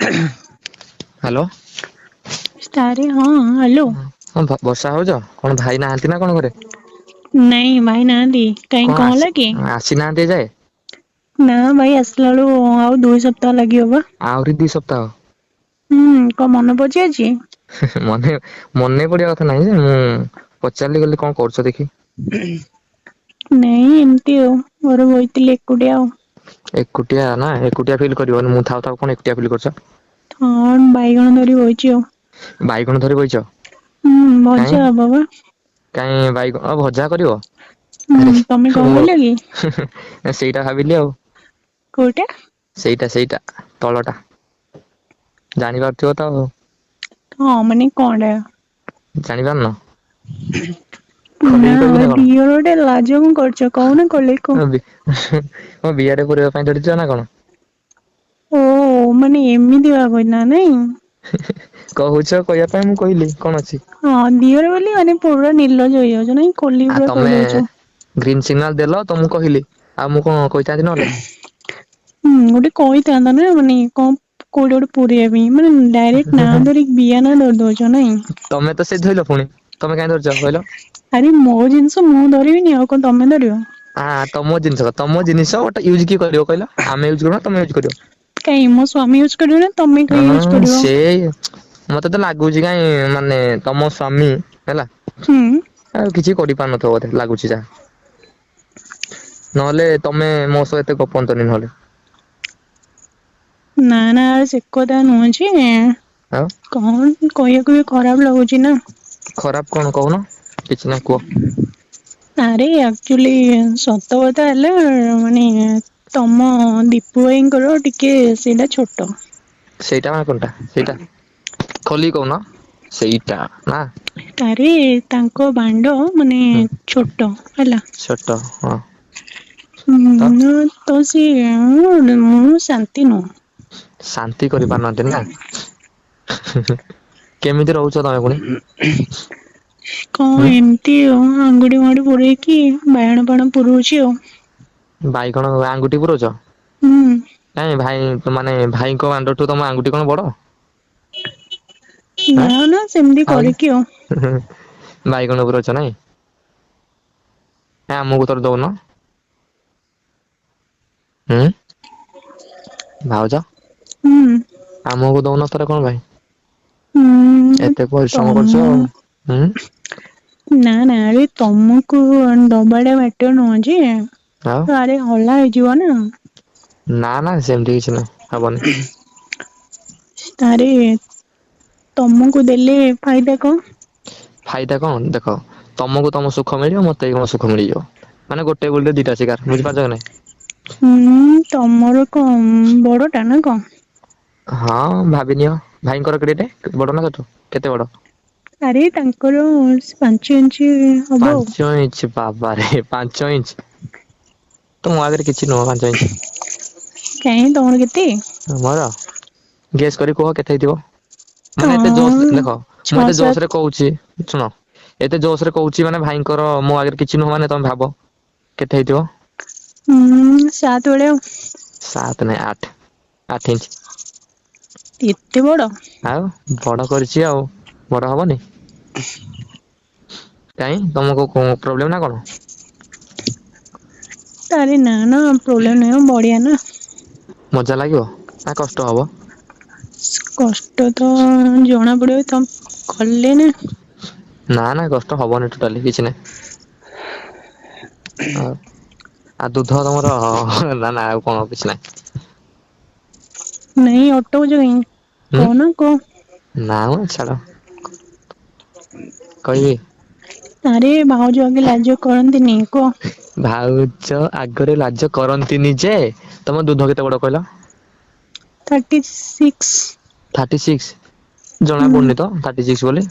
Hello. ଆରେ ହଁ hello. ହଁ ବର୍ଷା ହଉଛ କଣ ଭାଇ ନାହାନ୍ତି ନା କଣ ଘରେ? ନାଇଁ ଭାଇ ନାହାନ୍ତି କାଇଁ କଣ ହେଲା ଆସି କି? ଆସିନାହାନ୍ତି ଏଯାଏ? ନା ଭାଇ ଆସିଲା ବେଳୁ ଆଉ 2 ସପ୍ତାହ ଲାଗିବ ବା। ଆହୁରି 2 ସପ୍ତାହ। ହୁଁ କଣ ମନେ ପଡିଯାଇଛି? ମନେ ମନେ ପଡିବା କଥା ନାଇଁ ଯେ ମୁଁ ପଚାରିଲି ବୋଲି କଣ କରୁଛ ଦେଖି। ନାଇଁ ଏମିତି ଆଉ ଘର ବଇଥିଲି ଏକୁଟିଆ ଆଉ। ଏକୁଟିଆ ନା ଏକୁଟିଆ ଫିଲ୍ କରିବନି ମୁଁ ଥାଉ ଥାଉ କଣ ଏକୁଟିଆ ଫିଲ୍ କରୁଛ? ହଁ ବାଇଗଣ ଧରି ବଇଚି ଆଉ। ବାଇଗଣ ଧରି ବଇଚ? ହୁଁ କାଇଁ ଭଜା ହବ ବା। କାଇଁ ବାଇଗଣ ଭଜା କରିବ ହୁଁ ଆରେ ତମେ କଣ ମୁଁ କହିଲ କି ସେଇଟା ଭାବିଲି ଆଉ। କୋଉଟା? ସେଇଟା ସେଇଟା ତଳଟା ଜାଣିପାରୁଥିବ ତ ଆଉ। ହଁ ମାନେ କଣଟା? ଜାଣିପାରୁନ? ନା ଖୋଲିକି କହିବି କଣ? ଦିଅର ଗୋଟେ ଲାଜ କଣ କରୁଛ କହୁନ ଖୋଲିକି କୁହ। କଣ ବିଆରେ ପୁରେଇବା ପାଇଁ ଧରିଛ ନା କଣ? ଓ ମାନେ ଏମିତି ଭାବ ନା ନାଇଁ। କହୁଛ କହିବା ପାଇଁ ମୁଁ କହିଲି କଣ ଅଛି। ହଁ ଦିଅର ବୋଲି ମାନେ ପୁରା ନିର୍ଲଜ ହେଇଯାଉଛ ନାଇଁ। ଖୋଲିକି ଆଉ ପୁରା ତମେ କହିଦଉଛ। ଗ୍ରୀନ୍ ସିଗ୍ନାଲ ଦେଲ ତ ମୁଁ କହିଲି ଆଉ ମୁଁ କଣ କହିଥାନ୍ତି ନହେଲେ। ହୁଁ ଗୋଟେ କହିଥାନ୍ତା ନା ମାନେ କଣ କୋଉଠି ଗୋଟେ ପୁରେଇବା ପାଇଁ ମାନେ ଡାଇରେକ୍ଟ ନା ଧରିକି ବିଆ ନା ଧରି ଦଉଛ ନାଇଁ। ତମେ ତ ସେ ଧୋଇଲ ପୁଣି ତମେ କାହିଁ ଧରିଛ କହିଲ? ଆରେ ମୋ ଜିନିଷ ମୁଁ ଧରିବିନି ଆଉ କଣ ତମେ ଧରିବ? ହଁ ତମ ଜିନିଷ ତମ ଜିନିଷ ଗୋଟେ ୟୁଜ କିଏ କରିବ କହିଲ ଆମେ ୟୁଜ୍ କରିବୁ ନା ତମେ ୟୁଜ୍ କରିବ? କାଇଁ ମୋ ସ୍ୱାମୀ ୟୁଜ କରିବ ନା ତମେ କାଇଁ ୟୁଜ ହଁ କରିବ ସେଇ ମତେ ତ ଲାଗୁଛି କାଇଁ ମାନେ ତମ ସ୍ଵାମୀ ହେଲା ହୁଁ। ଆଉ କିଛି କରିପାରୁନଥିବ ବୋଧେ ଲାଗୁଛି ଯାହା। ନହେଲେ ତମେ ମୋ ସହ ଏତେ ଗପନ୍ତନି ନହେଲେ। ନା ନା ସେ କଥା ନୁହଁ ଯେ ଆଉ କଣ କହିବାକୁ ବି ଖରାପ ଲାଗୁଛି ନା। ଖରାପ କଣ କହୁନ କିଛି ନାହିଁ କୁହ। ଆରେ ଆକ୍ଚୁଆଲି ସତ କଥା ହେଲା ମାନେ ତମ ଦୀପୁ ଭାଇଙ୍କର ଟିକେ ସେଇଟା ଛୋଟ। ସେଇଟା ମାନେ କଣଟା ସେଇଟା ଖୋଲିକି କହୁନ ସେଇଟା ନା। ଆରେ ତାଙ୍କ ବାଣ୍ଡ ମାନେ ହୁଁ ଛୋଟ ହେଲା। ଛୋଟ ହଁ ହୁଁ ତ ତ ସିଏ ମୁଁ ଶାନ୍ତି ନୁହଁ। ଶାନ୍ତି କରିପାରୁନାହାନ୍ତି ନା କେମିତି ରହୁଛ ତମେ ପୁଣି କଣ ହୁଁ ଏମିତି ଆଉ ଆଙ୍ଗୁଠି ଫାଙ୍ଗୁଠି ପୁରେଇକି ବାଇଗଣ ଫାଇଗଣ ପୁରଉଛି ଆଉ। ବାଇଗଣ ଆଙ୍ଗୁଠି ପୁରଉଛ? ହୁଁ ନାଇଁ ଭାଇ ମାନେ ଭାଇଙ୍କ ଆଣ୍ଡ ତମ ଆଙ୍ଗୁଠି କଣ ବଡ? ଆଁ ନା ନା ସେମିତି କରିକି ଆଉ। ବାଇଗଣ ପୁରଉଚ ନାଇଁ? କାଇଁ ଆମକୁ ଥରେ ଦଉନ। ହୁଁ ଭାଉଜ ହୁଁ ଆମକୁ ଦଉନ ଥରେ କଣ ପାଇଁ? ହୁଁ ଏତେ ପରିଶ୍ରମ ତମ କରୁଛ ହୁଁ। ନା ନା ଆରେ ତମକୁ ଦବାଟା ବେଟର ନୁହଁ ଯେ। ଆଉ ଆରେ ହଲା ହେଇଯିବ ନା। ନା ନା ସେମିତି କିଛି ନାହିଁ ହବନି। ଆରେ ତମକୁ ଦେଲେ ଫାଇଦା କଣ? ଫାଇଦା କଣ ଦେଖ ତମକୁ ତମ ସୁଖ ମିଳିବ ମତେ ବି ମୋ ସୁଖ ମିଳିଯିବ। ମାନେ ଗୋଟେ ଗୁଳିରେ ଦିଟା ଶିକାର ବୁଝିପାରୁଛ କି ନାଇଁ? ହୁଁ ତମର କଣ ବଡ ଟା ନା କଣ? ହଁ ଭାବିନିଅ ଭାଇଙ୍କର କେଡେଟେ ବଡ ନା ଛୋଟ କେତେ ବଡ? ଆରେ ତାଙ୍କର ପାଞ୍ଚ ଇଞ୍ଚ ହବ ଆଉ। ପାଞ୍ଚ ଇଞ୍ଚ ବାବାରେ ପାଞ୍ଚ ଇଞ୍ଚ। ତ ମୋ ଆଗରେ କିଛି ନୁହଁ ପାଞ୍ଚ ଇଞ୍ଚ। କାଇଁ ତମର କେତେ? ମୋର ଗେସ୍ କରି କୁହ କେତେ ହେଇଥିବ? ମାନେ ଏତେ ଜୋସ୍ ହଁ ଦେଖ ମୁଁ ଛଅ ଏତେ ଜୋସ ସାତ ରେ କହୁଛି ଶୁଣ ଏତେ ଜୋସ ରେ କହୁଛି ମାନେ ଭାଇଙ୍କର ମୋ ଆଗରେ କିଛି ନୁହଁ ମାନେ ତମେ ଭାବ କେତେ ହେଇଥିବ? ହୁଁ ସାତ ଭଳିଆ ଆଉ। ସାତ ନାଇଁ ଆଠ ଆଠ ଇଞ୍ଚ। ଏତେ ବଡ? ଆଉ ବଡ କରିଛି ଆଉ ବଡ ହବନି। କାଇଁ ତମକୁ କଣ ପ୍ରୋବ୍ଲେମ ନା କଣ? ଆରେ ନା ନା ପ୍ରୋବ୍ଲେମ ନୁହଁ ବଢିଆ ନା। ମଜା ଲାଗିବ ନା କଷ୍ଟ ହବ? କଷ୍ଟ ତ ଜଣା ପଡିବ ତମ କଲେ ନା। ନା ନା କଷ୍ଟ ହବନି ଟୋଟାଲି କିଛି ନାହିଁ। ଆଉ ଆଉ ଦୁଧ ତମର ନା ନା ଆଉ କଣ କିଛି ନାହିଁ। ନାଇଁ ଅଟୋଉଚ କାଇଁ ହୁଁ କହୁନ କୁହ। ନା ମ ଛାଡ କହିବି ଆରେ ଭାଉଜ ଆଗେ ଲାଜ କରନ୍ତିନି କୁହ। ଭାଉଜ ଆଗରେ ଲାଜ କରନ୍ତିନି ଯେ ତମ ଦୁଧ କେତେ ବଡ କହିଲ? Thirty six. Thirty six ଜଣା ହୁଁ ପଡ଼ୁନି ତ ଥାର୍ଟି ସିକ୍ସ ବୋଲି।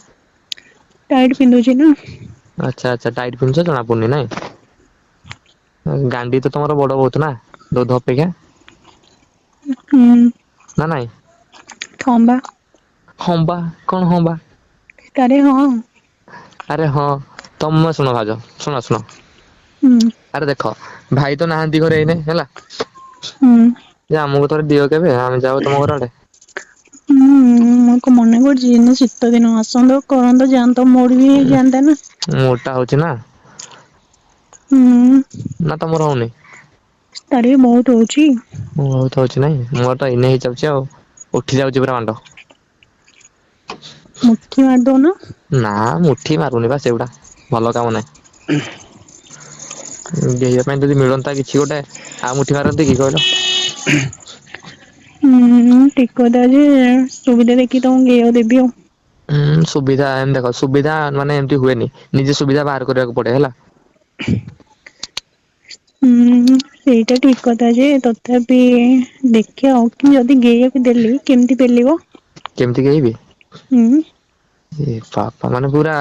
ଟାଇଟ ପିନ୍ଧୁଛି ନା। ଆଚ୍ଛା ଆଚ୍ଛା ଟାଇଟ୍ ପିନ୍ଧୁଛ ଜଣା ପଡ଼ୁନି ନାଇଁ। ଗାଣ୍ଡି ତ ତମର ବଡ ବହୁତ ନା ଦୋଧ ଅପେକ୍ଷା। ହୁଁ ନା ନାଇଁ ହଁ ବା। ହଁ ବା କଣ ହଁ ବା? ଆରେ ହଁ। ଆରେ ହଁ ତମ ଶୁଣ ଭାଉଜ ଶୁଣ ଶୁଣ। ହୁଁ। ଆରେ ଦେଖ ଭାଇ ତ ନାହାନ୍ତି ଘରେ ଏଇନେ ହେଲା। ହୁଁ ଯେ ଆମକୁ ଥରେ ଦିଅ କେବେ ଆମେ ଯାଉ ତମ ଘର ଆଡେ। ହୁଁ ମୁଁ କଣ ମନା କରୁଛି ଏଇନା ଶୀତ ଦିନ ଆସନ୍ତ କରନ୍ତ ଯାଆନ୍ତ ମୋର ବି ହେଇଯାଆନ୍ତା ନା। ମୋଟା ହଉଛି ନା। ହୁଁ। ନା ତମର ହଉନି? ତାର ବି ବହୁତ ହଉଛି। ମୁଁ ବହୁତ ହଉଛି ନାଇଁ ମୋର ତ ଏଇନେ ହେଇଯାଉଛି ଆଉ ଉଠି ଯାଉଛି ପୁରା ମାଣ୍ଡ। ମୁଠି ମାରିଦଉନ। ନା ମୁଠି ମାରୁନି ବା ସେଗୁଡା ଭଲ କାମ ନାହିଁ। ଗେହିବା ପାଇଁ ଯଦି ମିଳନ୍ତା କିଛି ଗୋଟେ ଆଉ ମୁଠି ମାରନ୍ତି କି କହିଲ? ହୁଁ ଠିକ କଥା ଯେ ସୁବିଧା ଦେଖି ତମକୁ ଗେହିବାକୁ ଦେବି ଆଉ। ହୁଁ ସୁବିଧା ଏମିତି ଦେଖ ସୁବିଧା ମାନେ ଏମିତି ହୁଏନି ନିଜେ ସୁବିଧା ବାହାର କରିବାକୁ ପଡେ ହେଲା। ହୁଁ ସେଇଟା ଠିକ କଥା ଯେ ତଥାପି ଦେଖିବା ଆଉ କି ଯଦି ଗେଇବାକୁ ଦେଲି କେମିତି ପେଲିବ? କେମିତି ଗେହିବି? ହୁଁ। ଏ ବାପା ମାନେ ପୁରା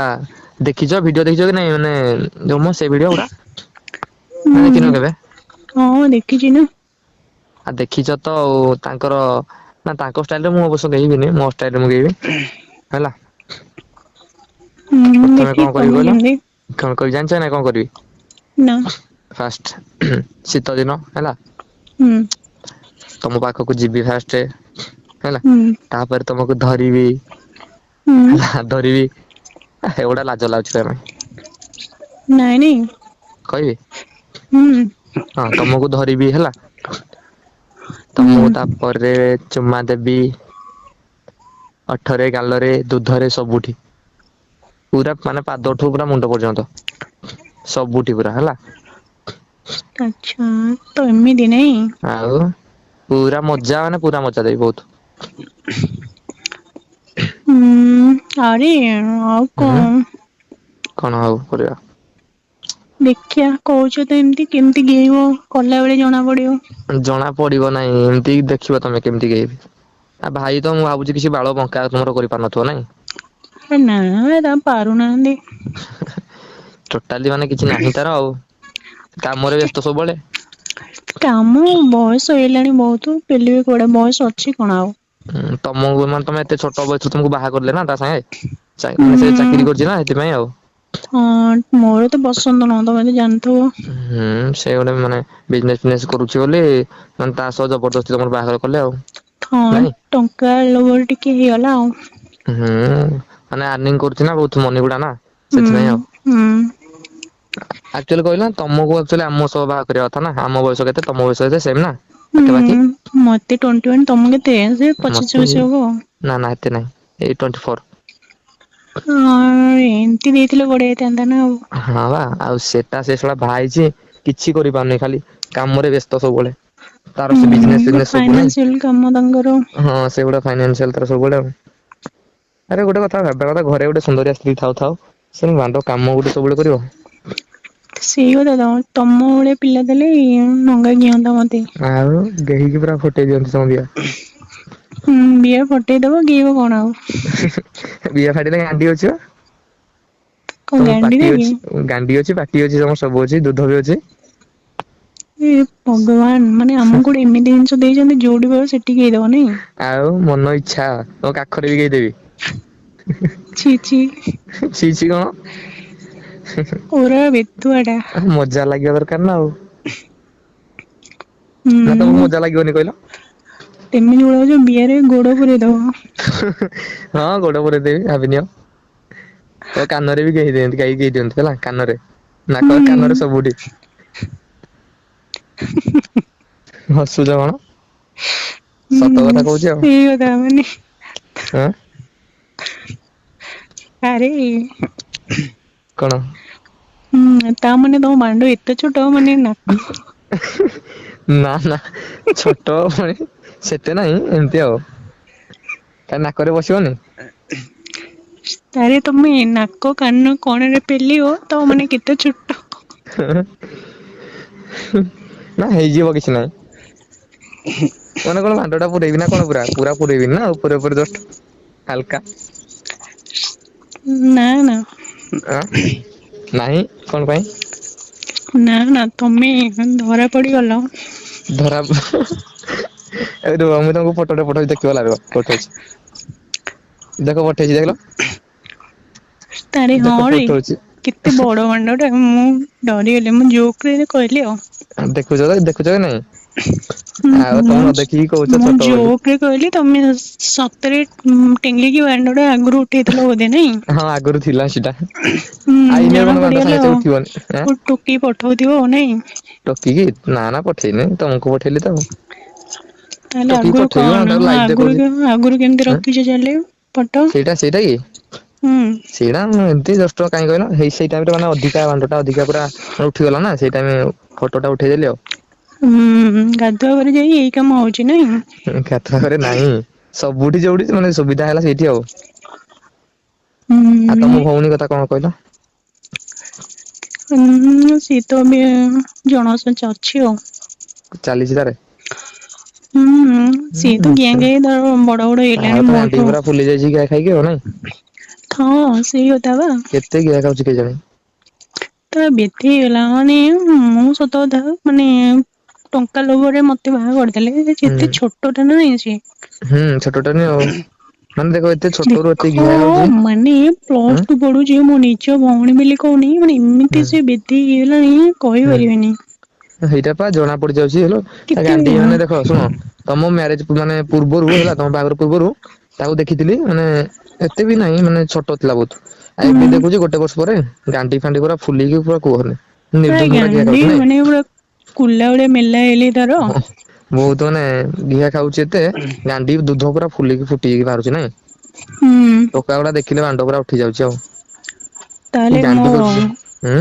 ଦେଖିଛ ଭିଡିଓ ଦେଖିଛ କି ନାଇଁ ମାନେ ଯୋଉ ମ ସେ ଭିଡିଓ ଗୁଡା ନା ହୁଁ ଦେଖିନ କେବେ? ହଁ ଦେଖିଛି ନା। ଆଉ ଦେଖିଛ ତ ଆଉ ତାଙ୍କର ନା ତାଙ୍କ ଷ୍ଟାଇଲରେ ମୁଁ ଅବଶ୍ୟ ଗେହିବିନି ମୋ ଷ୍ଟାଇଲରେ ମୁଁ ଗେହିବି ହେଲା। ହୁଁ ପ୍ରଥମେ ଦେଖି କଣ କରିବି ତମେ କହିଲ କେମିତି କଣ କରିବି ଜାଣିଛ ନା କଣ କରିବି? ନା। ଫାଷ୍ଟ ଶୀତ ଦିନ ହେଲା। ହୁଁ। ତମ ପାଖକୁ ଯିବି ଫାଷ୍ଟ ହେଲା ହୁଁ ତାପରେ ତମକୁ ଧରିବି। ହୁଁ ହେଲା ଧରିବି ଏଗୁଡା ଲାଜ ଲାଗୁଛି କହିବା ପାଇଁ। ନାଇଁ ନାଇଁ। କହିବି ହୁଁ ହଁ ତମକୁ ଧରିବି ହେଲା। ହୁଁ ତମକୁ ତାପରେ ଚୁମା ଦେବି। ଓଠରେ ଗାଲରେ ଦୁଧରେ ସବୁଠି। ପୁରା ମାନେ ପାଦଠୁ ପୁରା ମୁଣ୍ଡ ପର୍ଯ୍ୟନ୍ତ ସବୁଠି ପୁରା ହେଲା। ଆଚ୍ଛା ତ ଏମିତି ନାଇଁ। ଆଉ ପୁରା ମଜା ମାନେ ପୁରା ମଜା ଦେବି ବହୁତ। ହୁଁ ଆରେ ଆଉ ହୁଁ କଣ? କଣ ଆଉ କରିବା? ଦେଖିଆ କହୁଛ ତ ଏମିତି କେମିତି ଗେହିବ କଲା ବେଳେ ଜଣା ପଡିବ। ଜଣା ପଡିବ ନାହିଁ ଏମିତି ଦେଖିବ ତମେ କେମିତି ଗେହିବି। ଆଉ ଭାଇ ତ ମୁଁ ଭାବୁଛି କିଛି ବାଳ ବଙ୍କା ତମର କରିପାରୁନଥିବ ନାଇଁ। ନା ତା ପାରୁନାହାନ୍ତି। ଟୋଟାଲି ମାନେ କିଛି ନାହିଁ ତାର ଆଉ କାମରେ ବ୍ୟସ୍ତ ସବୁବେଳେ। କାମ ବୟସ ହେଇଲାଣି ବହୁତ ପେଲିବେ କୁଆଡେ ବୟସ ଅଛି କଣ ଆଉ। ହୁଁ ତମକୁ ମାନେ ତମେ ଏତେ ଛୋଟ ବୟସରୁ ତମକୁ ବାହା କରିଲେ ନା ତା ସାଙ୍ଗେ ମାନେ ସେ ହୁଁ ଚାକିରି କରିଛି ନା ସେଥିପାଇଁ ଆଉ। ହଁ ମୋର ତ ପସନ୍ଦ ନୁହଁ ତମେ ତ ଜାଣିଥିବ। ହୁଁ ସେ ଗୋଟେ ମାନେ ବିଜନେସ ଫିଜନେସ କରୁଛି ବୋଲି ମାନେ ତା ସହ ଜବରଦସ୍ତି ତମର ବାହାଘର କଲେ ଆଉ। ହଁ ନାଇଁ ଟଙ୍କା ଲୋଭ ଟିକେ ହେଇଗଲା ଆଉ। ହୁଁ ମାନେ ଆର୍ନିଂ କରୁଛି ନା ବହୁତ ମନି ଗୁଡା ନା ହୁଁ ସେଥିପାଇଁ ଆଉ। ହୁଁ ଆକ୍ଚୁଆଲି କହିଲ ତମକୁ ଆକ୍ଚୁଆଲି ଆମ ସହ ବାହା କରିବା କଥା ନା ଆମ ବୟସ କେତେ ତମ ବୟସ କେତେ ସେମ୍ ନା। ହୁଁ ପାଖାପାଖି ମତେ ଟ୍ୱେଣ୍ଟି ୱାନ୍ ତମକୁ କେତେ ସେ ପଚିଶ ମତେ ଛବିଶ ହବ ଆଉ। ନା ନା ଏତେ ନାଇଁ ଏଇ ଟ୍ୱେଣ୍ଟି ଫୋର୍। ହଁ ଏମିତି ଦେଇଥିଲେ ବଢିଆ ହେଇଥାନ୍ତା ନା ଆଉ। ହଁ ବା ଆଉ ସେଟା ସେ ଶଳା ବାହା ହେଇଛି କିଛି କରିପାରୁନି ଖାଲି କାମରେ ବ୍ୟସ୍ତ ସବୁବେଳେ। ତାର ସେ ବିଜନେସ ହୁଁ ଫିଜନେସ ସବୁ ନାଇଁ ଫାଇନାନ୍ସିଆଲ କାମ ତାଙ୍କର ହଁ ସେଗୁଡା ଫାଇନାନ୍ସିଆଲ ତାର ସବୁବେଳେ ଆଉ। ଆରେ ଗୋଟେ କଥା ଭାବିବା କଥା ଘରେ ଗୋଟେ ସୁନ୍ଦରିଆ ସ୍ତ୍ରୀ ଥାଉ ଥାଉ ସେ ବାଣ୍ଡ କାମ ଗୋଟେ ସବୁବେଳେ କରିବ। ସେଇ କଥା ତ ତମ ଭଳିଆ ପିଲା ଦେଲେ ନଙ୍ଗା ଗିଅନ୍ତା ମତେ। ଆଉ ଗେହିକି ପୁରା ଫଟେଇ ଦିଅନ୍ତି ସମତିକ। ହୁଁ ବିଆ ଫଟେଇଦବ ଗେହିବ କଣ ଆଉ। ବିଆ ଫାଟିଲେ ଗାଣ୍ଡି ଅଛି ବା କଣ ତମ ଗାଣ୍ଡିରେ ପାଟି କି ଅଛି। ଗାଣ୍ଡି ଅଛି ପାଟି ଅଛି ତମର ସବୁ ଅଛି ଦୁଧ ବି ଅଛି। ଏ ଭଗବାନ ମାନେ ଆମକୁ ଗୋଟେ ଏମିତି ଜିନିଷ ଦେଇଛନ୍ତି ଯୋଉଠି ପାଇବ ସେଠି ଗେହିଦବ ନାଇଁ। ଆଉ ମନ ଇଚ୍ଛା ତମ କାଖରେ ବି ଗେହିଦେବି। ଛି ଛି ଛି ଛି କଣ? ପୁରା ବେତୁଆ ଟା। ମଜା ଲାଗିବା ଦରକାର ନା ଆଉ। ନା ତମକୁ ହୁଁ ମଜା ଲାଗିବନି କହିଲ? ତେମେ ଯୋଉ ଭଳିଆ ହଉଛ ବିଆରେ ଗୋଡ ପୁରେଇ ଦବ। ହଁ ଗୋଡ ପୁରେଇ ଦେବି ଭାବିନିଅ। ତୋ କାନରେ ବି ଗେହି ଦିଅନ୍ତି ଗାଇ ଗେହି ଦିଅନ୍ତି ହେଲା କାନରେ ହୁଁ ନାକ କାନରେ ସବୁଠି। ହସୁଛ କଣ? ସତ ହୁଁ କଥା କହୁଛି ଆଉ ସେଇ କଥା ମାନେ ଆଁ ଆରେ କଣ? ହୁଁ ତା ମାନେ ତମ ମାଣ୍ଡ ଏତେ ଛୋଟ ମାନେ ନାକ ନା ନା ଛୋଟ ପୁଣି ସେତେ ନାହିଁ ଏମିତି ଆଉ। ତା ନାକରେ ବସିବନି? ତାରେ ତମେ ନାକ କାନ କଣରେ ପେଲିବ ତ ମାନେ କେତେ ଛୋଟ ନା ହେଇଯିବ କିଛି ନାହିଁ। ମାନେ କଣ ମାଣ୍ଡ ଟା ପୁରେଇବି ନା କଣ ପୁରା ପୁରା ପୁରେଇବିନି ନା ଉପରେ ଉପରେ ଜଷ୍ଟ ହାଲକା। ନା ନା। ଆଁ ନାହିଁ କଣ ପାଇଁ? ନା ନା ତମେ ଧରା ପଡିଗଲ। ଧରା ଏ ରୁହ ମୁଁ ତମକୁ ଫଟୋ ଟେ ପଠଉଛି ଦେଖିବ ହେଲା ରୁହ ପଠଉଛି। ଦେଖ ପଠେଇଛି ଦେଖିଲ। ତାରେ ହଁ ଦେଖ ରେ ପଠଉଛି କେତେ ବଡ ମାଣ୍ଡ ଟା ମୁଁ ଡରିଗଲି ମୁଁ ଜୋକରେ କହିଲି ଆଉ। ଦେଖୁଛ ତ ଦେଖୁଛ କି ନାଇଁ? ହୁଁ ଆଉ ତମେ ମୁଁ ନ ଦେଖିକି କହୁଛ ମୁଁ ଛୋଟ ବୋଲି। ଜୋକରେ କହିଲି ତମେ ସତରେ ଟେଙ୍ଗିକି ଦାଣ୍ଡ ଆଗରୁ ଉଠେଇଥିଲ ବୋଧେ ନାଇଁ? ହଁ ଆଗରୁ ଥିଲା ସେଟା ହୁଁ ଆଉ ଏଇନେ ଜଣା କଣ ବାଣ୍ଡ ସାଙ୍ଗେ ପଡିଗଲା ସାଙ୍ଗେ ଆଉ ଉଠିବନି ଆଁ କୋଉ ଟୋକି ପଠଉଥିବ ଆଉ ନାଇଁ? ଟୋକି କି ନା ନା ପଠେଇନି ତମକୁ ପଠେଇଲି ତ ଆଉ। ତାହେଲେ ଟୋକିକି ଆଗରୁ ପଠେଇବି ହଁ କଣ ତାକୁ ଲାଇଭ୍ ଆଗରୁ ଦେଖଉଛି ଆଗରୁ କେମିତି ଆଁ ରଖିଛ ଚାଲେ ଫଟୋ? ସେଇଟା ସେଇଟା କି? ହୁଁ। ସେଇଟା ଏମତି ଜଷ୍ଟ କାହିଁ କହିଲ ହେଇ ସେଇ ଟାଇମ ରେ ମାନେ ଅଧିକା ବାଣ୍ଡଟା ଅଧିକା ପୁରା ଉଠିଗଲା ନା ସେଇ ଟାଇମ ଫଟୋଟା ଉଠେଇଦେଲି ଆଉ। ହୁଁ ଗାଧୁଆ ଘରେ ଯାଇ ଏଇ କାମ ହଉଛି ନାଇଁ? ଗାଧୁଆ ଘରେ ନାହିଁ ସବୁଠି ଯୋଉଠି ମାନେ ସୁବିଧା ହେଲା ସେଇଠି ଆଉ। ଆଉ ହୁଁ ତମ ଭଉଣୀ କଥା କଣ କହିଲ? ହୁଁ ସିଏ ତ ଏବେ ଜଣକ ସହ ଅଛି ଆଉ। ଚାଲିଛି ତାରେ? ହୁଁ ସିଏ ତ ମିଛ ଗେଙ୍ଗେ ତାର ବଡ ବଡ ଆଉ ହେଲାଣି ତା ଗାଣ୍ଡି ମୋଠୁ। ପୁରା ଫୁଲି ଯାଇଛି ଗିହା ଖାଇକି ଆଉ ନାଇଁ ହଁ ସେଇ କଥା ବା। କେତେ ଗିହା ଖାଉଛି କେଜାଣି? ତ ବେଧେଇ ହେଇଗଲା ମାନେ ମୁଁ ସତ କଥା ମାନେ ଟଙ୍କା ଲୋଭରେ ମତେ ବାହା କରିଦେଲେ ହୁଁ ଯେତେ ଛୋଟଟା ନା ସେ। ହୁଁ ଛୋଟଟା ନୁହେଁ ଆଉ ମାନେ ଦେଖ ଏତେ ଛୋଟରୁ ଏତେ ଦେଖ ଘିଆ ଖାଉଛି ମାନେ ହୁଁ ପ୍ଲସ ଟୁ ପଢୁଛି ମୋ ନିଜ ଭଉଣୀ ବୋଲି କହୁନି ମାନେ ହୁଁ ଏମିତି ସେ ବେଧେଇ ହେଇଗଲାଣି କହିପାରିବିନି। ହେଇଟା ପା ଜଣା ପଡି ଯାଉଛି ହେଲ ତା କେତେ ଗାଣ୍ଡି ହୁଁ ମାନେ ଦେଖ ଶୁଣ ତମ ମ୍ୟାରେଜ ମାନେ ପୂର୍ବରୁ ହେଲା ତମ ବାହାଘର ପୂର୍ବରୁ ତାକୁ ଦେଖିଥିଲି ମାନେ ଏତେ ବି ନାହିଁ ମାନେ ଛୋଟ ଥିଲା ବହୁତ। ଆଉ ଏବେ ଦେଖୁଛି ଗୋଟେ ବର୍ଷ ପରେ ଗାଣ୍ଡି ଫାଣ୍ଡି ପୁରା ଫୁଲିକି ପୁରା କୁହନି। ପୁରା ନିର୍ଦ୍ଧୁମ ଘିଆ ଗାଣ୍ଡି ଖାଉଛି ନାଇଁ ମାନେ ପୁରା କୁଲା ଭଳିଆ ମେଲା ହେଲି ତାର। ହଁ ବହୁତ ମାନେ ଘିଆ ଖାଉଛି ଏତେ ଗାଣ୍ଡି ଦୁଧ ପୁରା ଫୁଲିକି ଫୁଟିକି ବାହାରୁଛି ନାଇଁ। ହୁଁ। ଟୋକା ଗୁଡା ଦେଖିଲେ ବାଣ୍ଡ ପୁରା ଉଠି ଯାଉଛି ଆଉ। କି ତାହେଲେ ଗାଣ୍ଡି ମୋ କରୁଛି ହୁଁ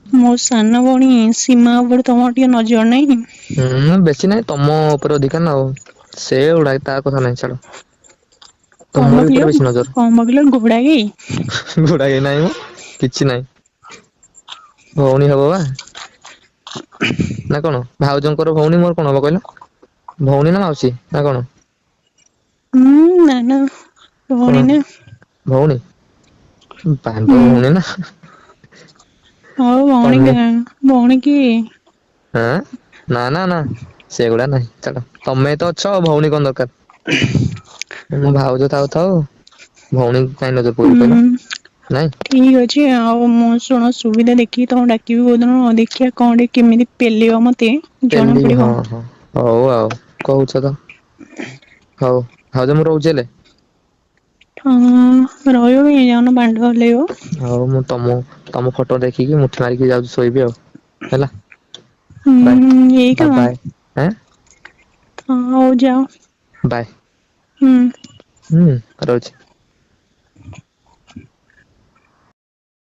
ମୋ ସାନ ଭଉଣୀ ସୀମା ଉପରେ ତମର ଟିକେ ନଜର ନାଇଁ? ହୁଁ ବେଶୀ ନାହିଁ ତମ ଉପରେ ଅଧିକା ନା ଆଉ ସେ ଗୁଡାକ ତା କଥା ନାଇଁ ଛାଡ। କଣ ତମରି ବକିଲ ଉପରେ ବେଶୀ ନଜର କଣ ବକିଲ ଘୋଡା ଗେଇ ଘୋଡା ନାହିଁ ମ କିଛି ନାହିଁ। ଭଉଣୀ ହବ ବା। ନା କଣ ଭାଉଜଙ୍କର ଭଉଣୀ ମୋର କଣ ହବ କହିଲ ଭଉଣୀ ନା ମାଉସୀ ନା କଣ? ହୁଁ ନା ନା କଣ ଭଉଣୀ ନା। ଭଉଣୀ ବାଣ୍ଡ ହୁଁ ଭଉଣୀ ନା। ହଉ ଭଉଣୀ ତମେ ଭଉଣୀ କିଏ? ହଁ ନା ନା ନା ସେଗୁଡା ନାହିଁ ଛାଡ଼ ତମେ ତ ଅଛ ଭଉଣୀ କଣ ଦରକାର? ମୋ ଭାଉଜ ଥାଉ ଥାଉ ଭଉଣୀ କାଇଁ ନଜର ପକେଇବି କହିଲ ହୁଁ ନାଇଁ। ଠିକ ଅଛି ଆଉ ମୁଁ ଶୁଣ ସୁବିଧା ଦେଖିକି ତମକୁ ଡାକିବି କୋଉଦିନ ଦେଖିବା କଣ କେମିତି ପେଲିବ ମତେ। ଜଣା ପେଲିବି ପଡିବ ହଁ ହଁ ହଉ ଆଉ କହୁଛ ତ। ହଉ ଭାଉଜ ମୁଁ ରହୁଛି ହେଲେ। ହଁ ରହିବ କାଇଁ ଯାଉନ ବାଣ୍ଡ ହଲେଇବ। ହଉ ମୁଁ ତମ ତମ ଫଟୋ ଦେଖିକି ମୁଠି ମାରିକି ଯାଉଛି ଶୋଇବି ଆଉ। ହେଲା ହୁଁ ବାଏ ଏଇ ବାଏ କାମ ବାଏ ଆଁ। ହଁ ହଉ ଯାଅ। ବାଏ। ହୁଁ। ହୁଁ ରହୁଛି।